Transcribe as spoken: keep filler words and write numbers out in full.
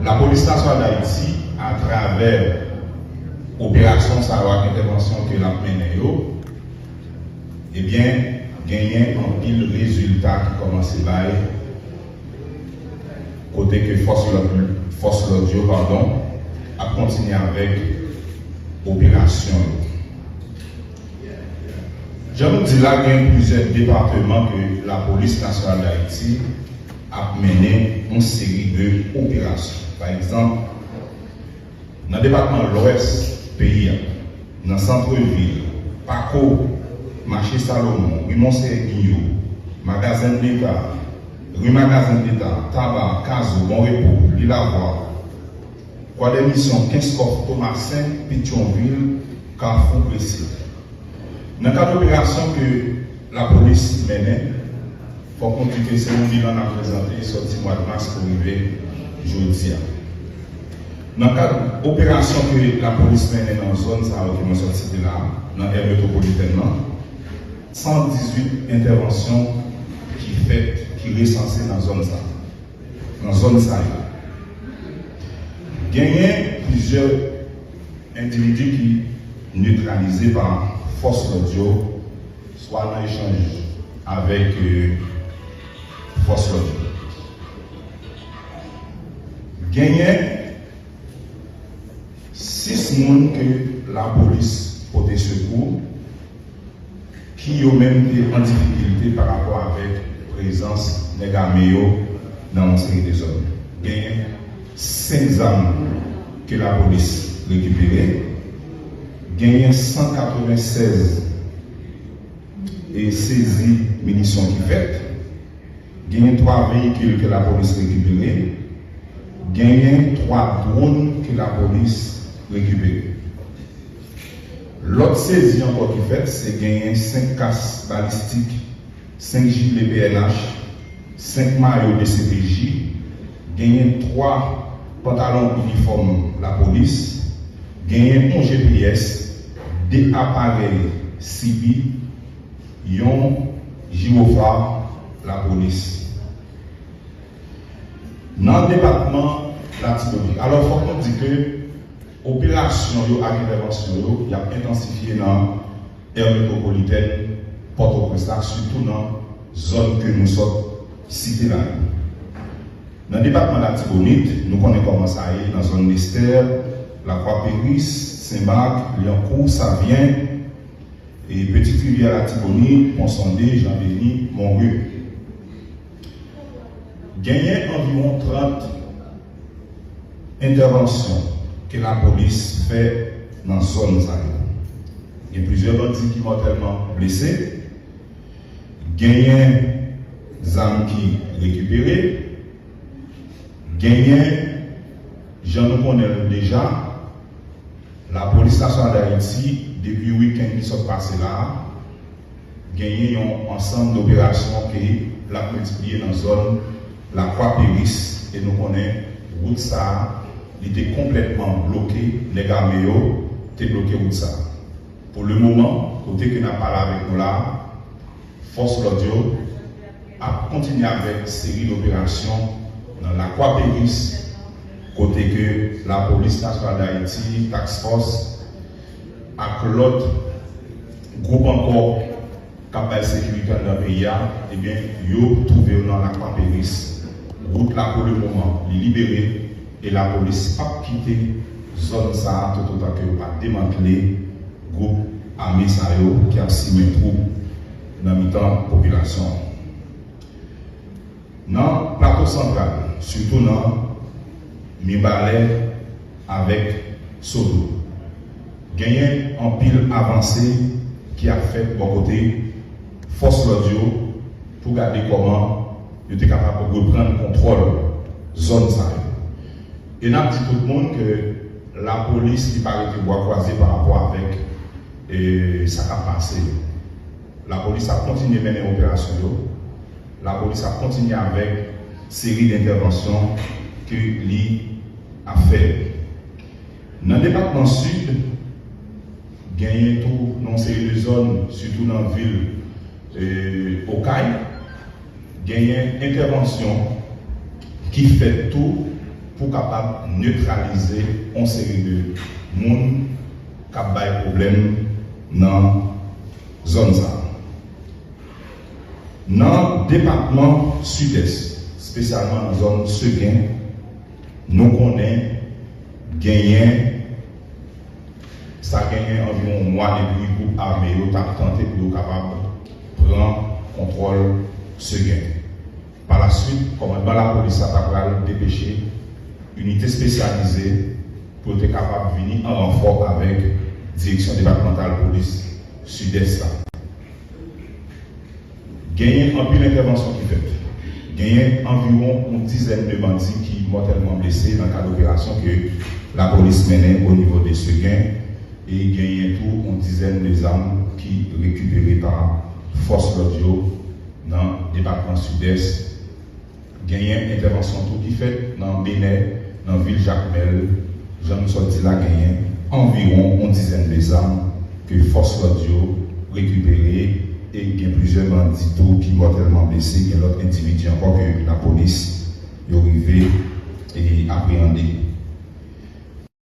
Lapolis Nasyonal d Ayiti, atravè operasyon sa yo ak entèvansyon ke l ap mennen yo, ebyen, genyen anpil rezilta ki kòmanse bay, kote ke fòs lòd, fòs lòd yo, padon, ap kontinye avèk operasyon yo. Jan nou di la, gen plizyè depatman ke Lapolis Nasyonal d Ayiti ap mennen yon seri de operasyon. Pa egzanp, nan depatman Lwès peyi a, nan Santrevil, Pako, Mache Salomon, Ri Monseyè Giyo, Magazen Deta, Ri Magazen Deta, Taba, Kazo, Bon Repo, Lilavwa, Kwadèmisyon, Kenskòf, Tomasen, Petyonvil, Kafou Gresye. Nan kad operasyon ke lapolis mennen, fòk nou di ke se yon bilan n ap prezante sòti mwa mas pou rive jodi a. Nan kad operasyon ke lapolis mennen nan zòn sa yo ke mwen sot site la, nan è metwopolitèn nan, san dizuit entèvansyon ki fèt, ki resanse nan zòn sa, nan zòn sa yo. Genyen plizyè endividi ki netralize pa fòs lòd yo, swa nan echanj avèk, euh, fòs lòd yo. Genyen sis moun ke lapolis pote sekou, ki yo menm te an difikilte pa rapò avèk prezans nèg ame yo nan yon seri de zòn. Genyen senk zam ke lapolis rekipere, genyen san katrevennsèz e sezi minisyon ki fèt, genyen twa veyikil ke lapolis rekipere, genyen twa dwòn ke lapolis rekipere. Lòt sezi ankò ki fèt, se genyen senk kas balistik, senk jile P N H, senk mayo D C P J, genyen twa pantalon inifòm lapolis, genyen yon G P S, de aparèy C B, yon jiwofa lapolis. Nan depatman Latibonit. Alò, fòk nou di ke operasyon yo ak entèvansyon yo, y ap entansifye nan è metwopolitèn Pòtoprens la, sitou nan zòn ke nou sot site la yo. Nan depatman Latibonit, nou konnen kòman sa ye nan zòn Lestè, Lakwa Peris, Senmak, Lyankou, Savyen, e Petite Rivière Latibonit, Ponsonde, Jan Deni, Monrye. Genyen anviwon trant entèvansyon ke lapolis fè nan zòn sa yo. Gen plizyè bandi ki mòtèlman blese. Genyen zam ki rekipere. Genyen, jan nou konnen l deja, Lapolis Nasyonal d Ayiti, depi wikenn ki sot pase la a, genyen yon ansanm doperasyon ke l ap miltipliye nan zòn Lakwa Peris, e nou konnen wout sa a, li te konplètman bloke, nèg ame yo te bloke wout sa a. Pou lemoman, kote ke n ap pale avèk nou la a, fòs lòd yo ap kontinye avèk seri doperasyon nan Lakwa Peris, kote ke Lapolis Nasyonal d Ayiti, Task Force, ak lòt gwoup ankò k ap bay sekirite anndan peyi a, ebyen, yo twouve yo nan Lakwa Peris. Wout la, pou lemoman, li libere, e lapolis p ap kite zòn sa a toutotan ke yo pa demantle gwoup ame sa yo ki ap simen twoub nan mitan popilasyon an. Nan Plato Santral, sitou nan Mibalè avèk Sodo, genyen anpil avanse ki ap fèt bò kote fòs lòd yo pou gade kòman yo te kapab reprann kontwòl zòn sa yo. E n ap di tout moun ke lapolis li pa rete bwa kwaze pa rapò avèk, e, sa k ap pase yo. Lapolis ap kontinye mennen operasyon yo. Lapolis ap kontinye avèk seri de entèvansyon ke li ap fè yo. Nan depatman Sid, genyen tou nan yon seri de zòn, sitou nan vil, e, Okay, genyen entèvansyon ki fèt tou pou kapab netralize yon seri de moun k ap bay pwoblèm nan zòn sa a. Nan depatman Sidès, espesyalman nan zòn Segin, nou konnen genyen sa genyen anviwon yon mwa depi gwoup ame yo t ap tante pou yo kapab pran kontwòl Segin. Palaswit, kòmandman lapolis la ta pral depeche inite espesyalize pou yo te kapab vini an ranfò avèk Direksyon Depatmantal Polis Sidès la. Genyen anpil entèvansyon ki fèt. Genyen anviwon yon dizèn de bandi ki mòtèlman blese nan kad operasyon ke lapolis mennen o nivo de Segin, e genyen tou yon dizèn de zam ki rekipere pa fòs lòd yo nan depatman Sidès. Genyen entèvansyon tou ki fèt nan Benè, nan vil Jakmèl. Jan m sot di la, genyen anviwon yon dizèn de zam ke fòs lòd yo rekipere, e gen plizyè bandi tou ki mòtèlman blese, gen lòt endividi ankò ke lapolis yo rive e apreyande.